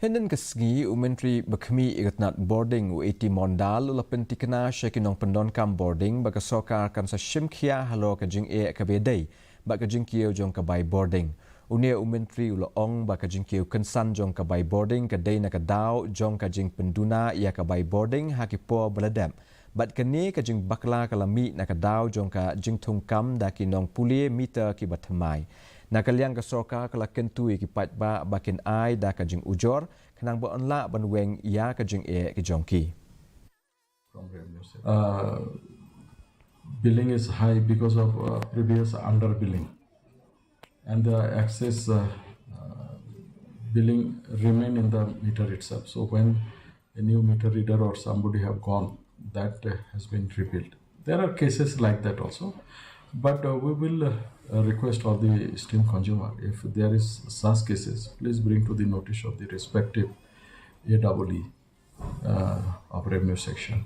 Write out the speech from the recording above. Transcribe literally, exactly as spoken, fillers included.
Mynta ka sngi u Myntri ba khmih ïa ka tnat bording u A T Mondal u la pyntikna sha ki nongpyndonkam bording ba ka sorkar kan sa shim khia halor ka jingeh kaba dei bad ka jingkiew jong ka bai bording. Une u Myntri u la ong ba ka jingkiew kynsan jong ka bai bording ka dei na ka daw jong ka jingpynduna ïa ka bai bording ha ki por ba la dep. Bad kane ka jingbakla ka la mih na ka daw jong ka jingthungkam da ki nongpule meter kiba thymmai. Na ka liang ka sorkar ka la kyntu ïa ki paidbah ba kin ai da ka jingujor khnang ba yn lah ban weng ïa ka jingeh ki jong ki. Uh, billing is high because of uh, previous underbilling, and the excess uh, uh, billing remain in the meter itself. So when a new meter reader or somebody have gone, that uh, has been repealed. There are cases like that also, but uh, we will uh, uh, request all the esteemed consumer, if there is such cases, please bring to the notice of the respective A E E uh, of revenue section.